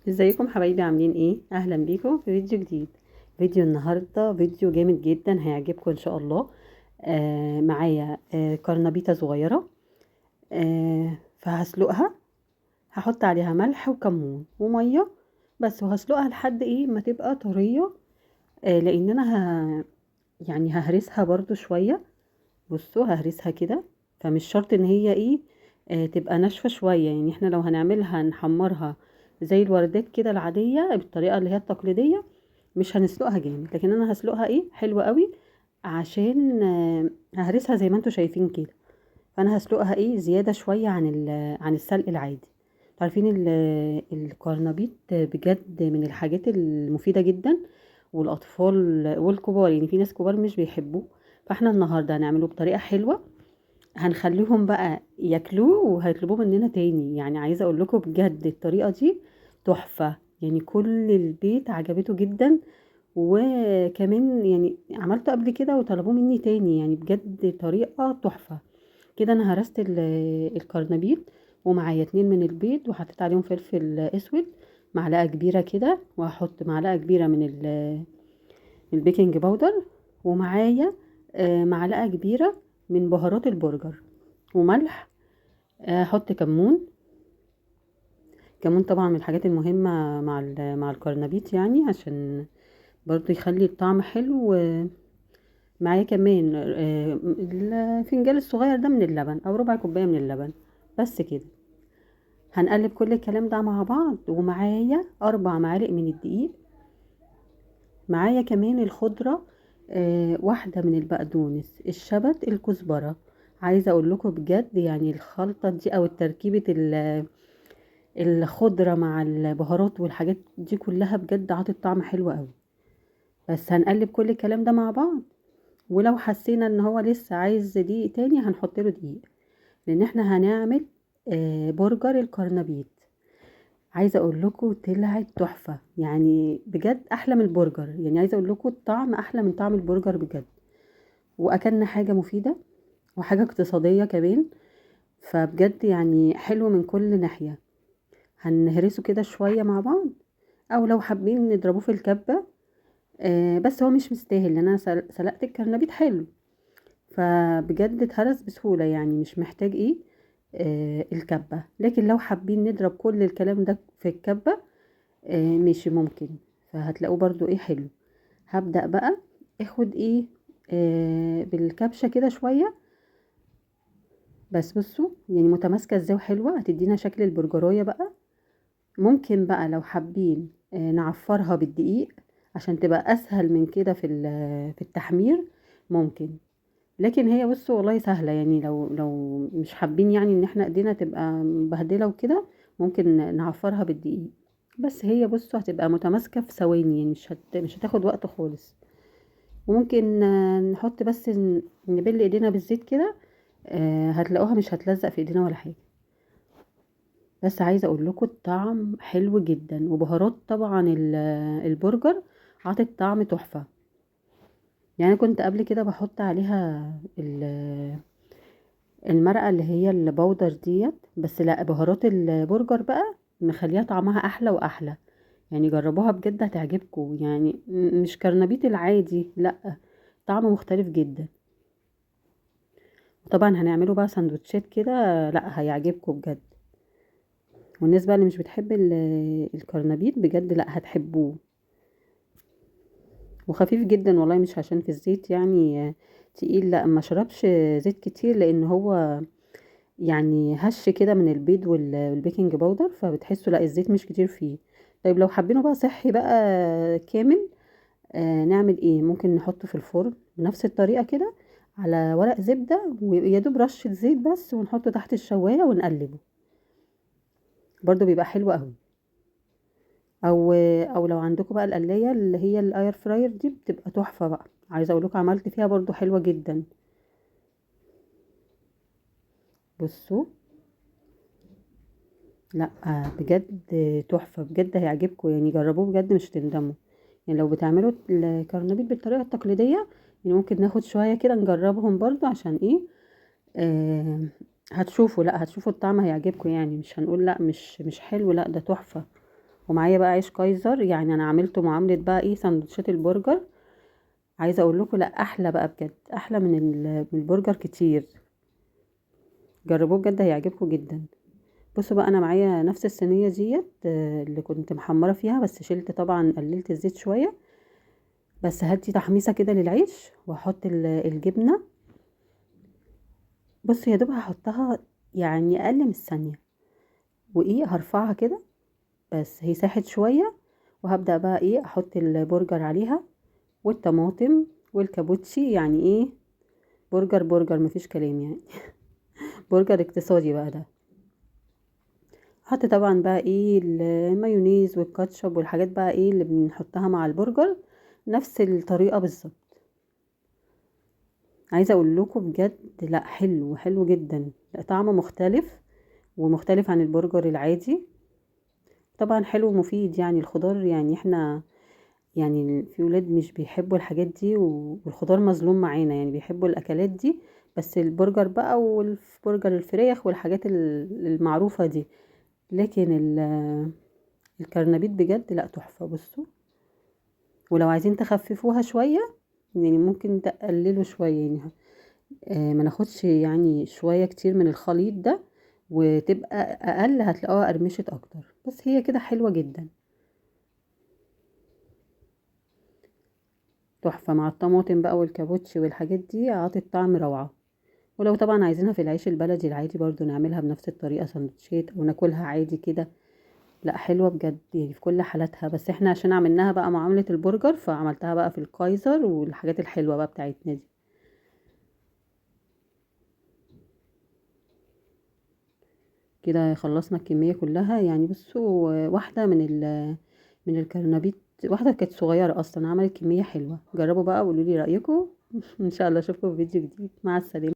ازيكم حبايبي، عاملين ايه؟ اهلا بيكم في فيديو جديد. فيديو النهارده فيديو جامد جدا هيعجبكم ان شاء الله. معايا كرنبيطه صغيرة، فهسلقها، هحط عليها ملح وكمون ومية بس، وهسلقها لحد ايه ما تبقى طرية، لان انا يعني ههرسها برضو شوية. بصوا ههرسها كده، فمش شرط ان هي ايه تبقى ناشفة شوية. يعني احنا لو هنعملها نحمرها زي الوردات كده العادية بالطريقة اللي هي التقليدية مش هنسلقها جامد، لكن انا هسلقها ايه حلوة قوي عشان ههرسها زي ما انتوا شايفين كده. فانا هسلقها ايه زيادة شوية عن السلق العادي. عارفين القرنبيط بجد من الحاجات المفيدة جدا، والاطفال والكبار، يعني في ناس كبار مش بيحبوه، فاحنا النهارده هنعمله بطريقة حلوة هنخليهم بقى ياكلوه وهيطلبوه مننا تاني. يعني عايزه اقول لكم بجد الطريقة دي تحفة، يعني كل البيت عجبته جدا، وكمان يعني عملته قبل كده وطلبوه مني تاني، يعني بجد طريقه تحفة كده. انا هرست القرنبيط ومعايا 2 من البيض، وحطيت عليهم فلفل اسود معلقه كبيرة كده، وهحط معلقه كبيرة من ال baking powder، ومعايا معلقه كبيرة من بهارات البرجر وملح، احط كمون. كمون طبعا من الحاجات المهمة مع القرنبيط، يعني عشان برضو يخلي الطعم حلو. معايا كمان الفنجان الصغير ده من اللبن او ربع كوباية من اللبن بس كده. هنقلب كل الكلام ده مع بعض. ومعايا 4 معالق من الدقيق، معايا كمان الخضرة، واحدة من البقدونس، الشبت، الكزبره. عايزه اقول لكم بجد يعني الخلطة دي او التركيبة الخضرة مع البهارات والحاجات دي كلها بجد عطت طعم حلو قوي. بس هنقلب كل الكلام ده مع بعض، ولو حسينا ان هو لسه عايز دقيق تاني هنحط له دقيق، لان احنا هنعمل برجر القرنبيط. عايزه اقول لكم طلعت تحفة، يعني بجد احلى من البرجر، يعني عايزه اقول لكم الطعم احلى من طعم البرجر بجد. واكلنا حاجة مفيدة وحاجه اقتصادية كمان، فبجد يعني حلو من كل ناحية. هنهرسه كده شوية مع بعض، او لو حابين نضربوه في الكبه، بس هو مش مستاهل لان انا سلقت الكرنبيط حلو، فبجد اتهرس بسهولة، يعني مش محتاج ايه الكبه. لكن لو حابين نضرب كل الكلام ده في الكبه، ماشي ممكن، فهتلاقوه برضو ايه حلو. هبدأ بقى اخد ايه بالكبشه كده شوية بس. بصوا يعني متماسكة ازاي وحلوه، هتدينا شكل البرجرايه بقى. ممكن بقى لو حابين نعفرها بالدقيق عشان تبقى اسهل من كده في التحمير ممكن، لكن هي بصوا والله سهلة. يعني لو مش حابين يعني ان احنا ايدينا تبقى مبهدله وكده ممكن نعفرها بالدقيق، بس هي بصوا هتبقى متماسكة في ثواني، يعني مش هتاخد وقت خالص. وممكن نحط بس نبل ايدينا بالزيت كده، هتلاقوها مش هتلزق في ايدينا ولا حاجة. بس عايزه اقول لكم الطعم حلو جدا، وبهارات طبعا البرجر عطت طعم تحفة. يعني كنت قبل كده بحط عليها المرقه اللي هي البودر ديت، بس لا بهارات البرجر بقى مخليها طعمها احلى واحلى. يعني جربوها بجد هتعجبكم، يعني مش كرنبيط العادي، لا طعم مختلف جدا. طبعا هنعمله بقى سندوتشات كده، لا هيعجبكم بجد. والناس بقى اللي مش بتحب الكرنبيط بجد لا هتحبوه، وخفيف جدا والله، مش عشان في الزيت يعني تقيل، لا ما شربش زيت كتير لان هو يعني هش كده من البيض وال baking powder، فبتحسوا لا الزيت مش كتير فيه. طيب لو حابينه بقى صحي بقى كامل، نعمل ايه؟ ممكن نحطه في الفرن بنفس الطريقة كده على ورق زبدة، ويا دوب رشه زيت بس، ونحطه تحت الشوايه ونقلبه، برضو بيبقى حلو قوي. او لو عندكم بقى القلايه اللي هي ال air fryer دي بتبقى تحفة بقى، عايزه اقول لكم عملت فيها برضو حلوة جدا. بصوا لا بجد تحفة، بجد هيعجبكم، يعني جربوه بجد مش هتندموا. يعني لو بتعملوا الكرنبيط بالطريقة التقليدية، يعني ممكن ناخد شوية كده نجربهم برضو عشان ايه، هتشوفوا، لا هتشوفوا الطعم هيعجبكم، يعني مش هنقول لا مش حلو، لا ده تحفة. ومعايا بقى عيش كايزر، يعني انا عملته معاملة بقى ايه سندوتشات البرجر. عايزه اقول لكم لا احلى بقى بجد، احلى من البرجر كتير. جربوه بجد هيعجبكم جدا. بصوا بقى انا معايا نفس الصينية ديت اللي كنت محمرة فيها، بس شلت طبعا قللت الزيت شوية، بس هدي تحميصه كده للعيش واحط الجبنة. بصوا يا دوب هحطها يعني اقل من الثانية، وايه هرفعها كده بس هي ساحت شوية، وهبدا بقى ايه احط البرجر عليها والطماطم والكابوتشي. يعني ايه برجر برجر مفيش كلام يعني برجر اقتصادي بقى ده. حط طبعا بقى ايه المايونيز والكاتشب والحاجات بقى ايه اللي بنحطها مع البرجر، نفس الطريقة بالظبط. عايزه اقول لكم بجد لا حلو حلو جدا، لا طعمه مختلف ومختلف عن البرجر العادي. طبعا حلو ومفيد يعني الخضار، يعني احنا يعني في ولاد مش بيحبوا الحاجات دي، والخضار مظلوم معانا، يعني بيحبوا الاكلات دي، بس البرجر بقى والبرجر الفراخ والحاجات المعروفة دي، لكن الكرنبيط بجد لا تحفة. بصوا ولو عايزين تخففوها شوية يعني ممكن تقللوا شوية، يعني ما ناخدش يعني شوية كتير من الخليط ده وتبقى اقل، هتلاقوها قرمشت اكتر، بس هي كده حلوة جدا تحفة مع الطماطم بقى والكابوتشي والحاجات دي، عطت طعم روعه. ولو طبعا عايزينها في العيش البلدي العادي برضو نعملها بنفس الطريقة سندوتشات او ناكلها عادي كده، لا حلوة بجد يعني في كل حالاتها. بس احنا عشان عملناها بقى معاملة البرجر فعملتها بقى في الكايزر والحاجات الحلوة بقى بتاعتنا دي. كده خلصنا الكمية كلها يعني. بصوا واحدة من الكرنبيط، واحدة كانت صغيرة اصلا عملت كمية حلوة. جربوا بقى وقولوا لي رايكم ان شاء الله اشوفكم في فيديو جديد. مع السلامة.